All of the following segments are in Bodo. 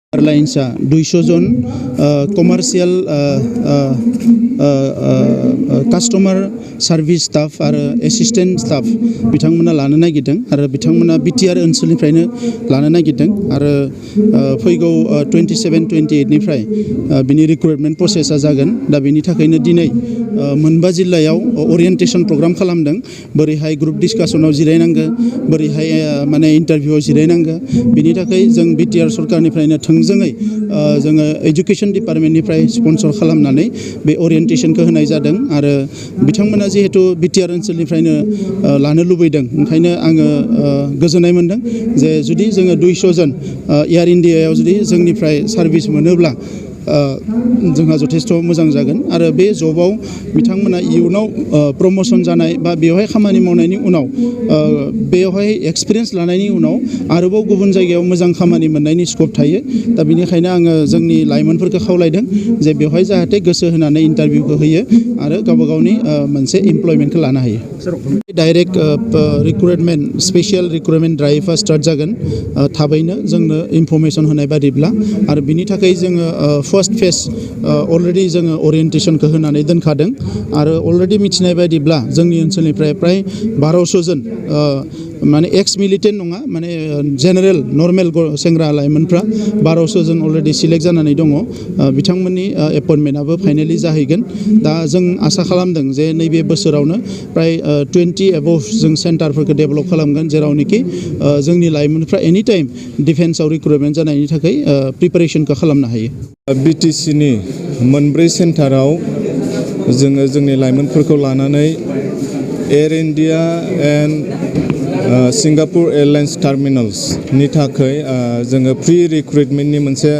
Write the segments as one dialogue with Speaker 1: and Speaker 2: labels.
Speaker 1: एयारलाइन्सआ 200 जन कमार्शियल कास्टमार सार्भिस स्टाफ आरो एसिस्टेन्ट स्टाफ बिथांमोना लानो नागिरदों आरो बिथांमोना बिटिआर ओनसोलनिफ्रायनो लानो नागिरदों आरो फैगौ 27-28 निफ्राय बिनि रिक्रुटमेन्ट प्रसेसआ जागोन। दा बिनि थाखायनो दिनै मोनबा जिल्लायाव ओरिएन्टेशन प्रग्राम खालामदों। बोरैहाय ग्रुप डिसकासनाव जिरायनांगो, बोरैहाय माने इन्टारभिउआव जिरायनांगो, बिनि थाखाय जों बिटिआर सरकारनिफ्रायनो थोंजोङै जोङो एजुकेशन डिपार्टमेन्टनिफ्राय स्पन्सर खालामनानै बे ओरिएन्टेशनखौ होनाय जादों आरो बिथांमोना जिहेतु बिटिआर ओनसोलनिफ्रायनो लानो लुबैदों, ओंखायनो आङो गोजोननाय मोनदों जे जुदि जोङो 200 जन एयार इन्डियायाव जुदि जोंनिफ्राय सार्भिस मोनोब्ला जोंहा जथेस्थ मोजां जागोन आरो बे जबाव बिथांमोना इयुनाव प्रमोशन जानाय बा बेवहाय खामानि मावनायनि उनाव बेवहाय एक्सपिरियेन्स लानायनि उनाव आरोबाव गुबुन जायगायाव मोजां खामानि मोननायनि स्कोप थायो। दा बेनिखायनो आङो जोंनि लाइमोनफोरखौ खावलायदों जे बेवहाय जाहाथे गोसो होनानै इन्टारभिउखौ होयो आरो गावबा गावनि मोनसे इमप्लयमेन्टखौ लानो हायो। डाइरेक्ट रिक्रुटमेन्ट स्पेसियल रिक्रुटमेन्ट ड्राइभआ स्टार्ट जागोन थाबैनो जोंनो इनफरमेसन होनाय बादिब्ला आरो बिनि थाखाय जोङो फर्स्ट फेज अलरेडि जोङो ओरिएन्टेशनखौ होनानै दोनखादों आरो अलरेडि मिथिनाय बायदिब्ला जोंनि ओनसोलनिफ्राय प्राय 1200 जन माने एक्स मिलिटेन्ट नङा, माने जेनेरेल नर्मेल सेंग्रा लाइमोनफ्रा 1200 जन अलरेडि सिलेक्ट जानानै दङ। बिथांमोननि एपइन्टमेन्टआबो फाइनेलि जाहैगोन। दा जों आसा खालामदों जे नैबे बोसोरावनो प्राय 20 एबभ जों सेन्टारफोरखौ डेभेलप खालामगोन, जेरावनोखि जोंनि लाइमोनफ्रा एनि टाइम डिफेन्सआव रिक्रुटमेन्ट जानायनि थाखाय प्रिपारेसनखौ खालामनो हायो।
Speaker 2: बिटिसिनि मोनब्रै सेन्टाराव जोङो जोंनि लाइमोनफोरखौ लानानै Air India and Singapore Airlines टार्मिनाल्सनि थाखाय जोङो प्रि रिक्रुटमेन्टनि मोनसे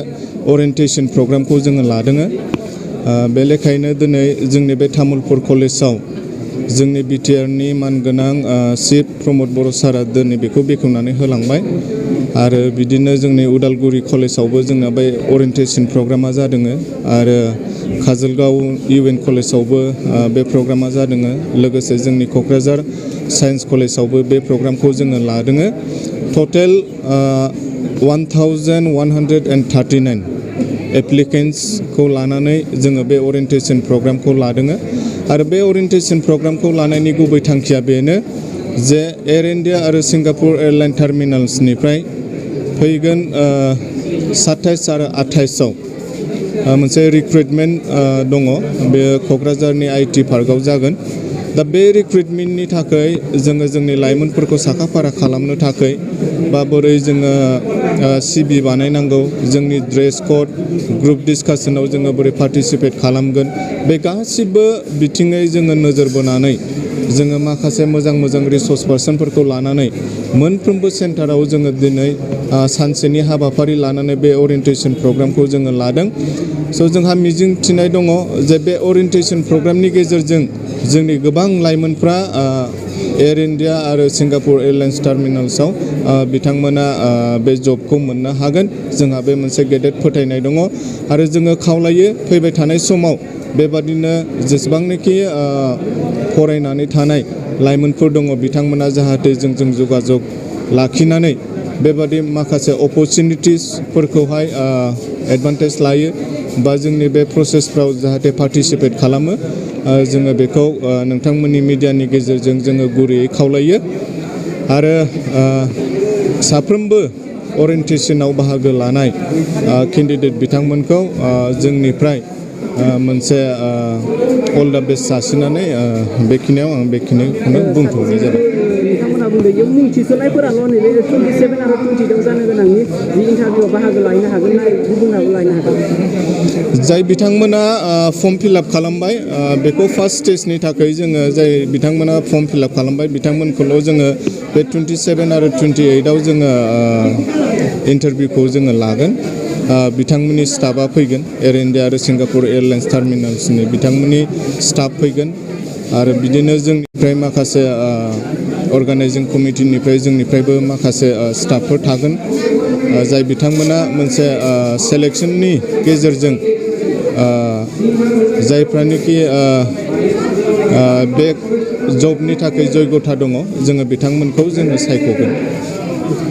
Speaker 2: ओरिएन्टेशन प्रग्रामखौ जोङो लादों। बे लेखायैनो दिनै जोंनि बे तामुलपुर कलेजाव जोंनि बिटिआरनि मानगोनां चिफ प्रमद बर' सारा दिनै बेखौ बेखेवनानै होलांबाय आरो बिदिनो जोंनि उदालगुरि कलेजावबो जोंना बे ओरिएन्टेशन प्रग्रामा जादों आरो काजलगाव इउएन कलेजावबो बे प्रग्रामा जादों। लोगोसे जोंनि क'क्राझार साइन्स कलेजावबो बे प्रग्रामखौ जोङो लादों। टटेल 1139 एप्लिकेन्ट्सखौ लानानै जोङो बे ओरिएन्टेशन प्रग्रामखौ लादों आरो बे ओरिएन्टेशन प्रग्रामखौ लानायनि गुबै थांखिया बेनो जे एयार इन्डिया आरो सिंगापुर एयारलाइन टार्मिनाल्सनिफ्राय फैगोन 27 आरो 28 आव मोनसे रिक्रुटमेन्ट दङ। बे क'क्राझारनि आईटी पार्कआव जागोन। दा बे रिक्रुटमेन्टनि थाखाय जोङो जोंनि लाइमोनफोरखौ साखाफारा खालामनो थाखाय बा बोरै जोङो सिभि बानायनांगौ, जोंनि ड्रेस कड, ग्रुप डिसकासनाव जोङो बोरै पार्टिसिपेट खालामगोन, बे गासिबो बिथिङै जोङो नोजोर बोनानै जोङो माखासे मोजां रिसर्स पार्सनफोरखौ लानानै मोनफ्रोमबो सेन्टाराव जोङो दिनै सानसेनि हाबाफारि लानानै बे ओरिएन्टेशन प्रग्रामखौ जोङो लादों। स' जोंहा मिजिं थिनाय दङ जे बे ओरिएन्टेशन प्रग्रामनि गेजेरजों जोंनि गोबां लाइमोनफ्रा एयार इन्डिया आरो सिंगापुर एयारलाइन्स टार्मिनाल्सआव बिथांमोना बे जबखौ मोननो हागोन। जोंहा बे मोनसे गेदेर फोथायनाय दङ आरो जोङो खावलायो फैबाय थानाय समाव बेबादिनो जेसेबांनाखि फरायनानै थानाय लाइमोनफोर दङ बिथांमोना जाहाथे जोंजों जगाजग लाखिनानै बेबादि माखासे अपरचुनिटिसफोरखौहाय एडभान्टेज लायो बा जोंनि बे प्रसेसफ्राव जाहाथे पार्टिसिपेट खालामो। जोङो बेखौ नोंथांमोननि मिडियानि गेजेरजों जोङो गुरैयै खावलायो आरो साफ्रोमबो ओरिएन्टेशनाव बाहागो लानाय केन्डिडेट बिथांमोनखौ जोंनिफ्राय मोनसे अल दा बेस्ट जासिनानै बेखिनियाव आं बेखिनिखौनो बुंथ'नाय जाबाय।
Speaker 3: बिथांमोना बुंदों जे मुं थिसननायफोराल' नैबे 27 आरो 28 जानो गोनांनि जि इन्टारभिउआव बाहागो लाहैनो हागोन ना गुबुनाबो लाहैनो हागोन?
Speaker 2: जाय बिथांमोना फर्म फिलआप खालामबाय बेखौ फार्स्ट स्टेजनि थाखाय जोङो जाय बिथांमोना फर्म फिलआप खालामबाय बिथांमोनखौल' जोङो बे 27 आरो 28 आव जोङो इन्टारभिउखौ जोङो लागोन। बिथांमोननि स्टाफआ फैगोन, एयार इन्डिया आरो सिंगापुर एयारलाइन्स टार्मिनाल्सनि बिथांमोननि स्टाफ फैगोन आरो बिदिनो जोंनिफ्राय माखासे अर्गानाइजिं कमिटिनिफ्राय जोंनिफ्रायबो माखासे स्टाफफोर थागोन जाय बिथांमोना मोनसे सेलेक्शननि गेजेरजों जायफ्रानोखि बे जबनि थाखाय जयगथा दङ जोङो बिथांमोनखौ जोङो सायख'गोन।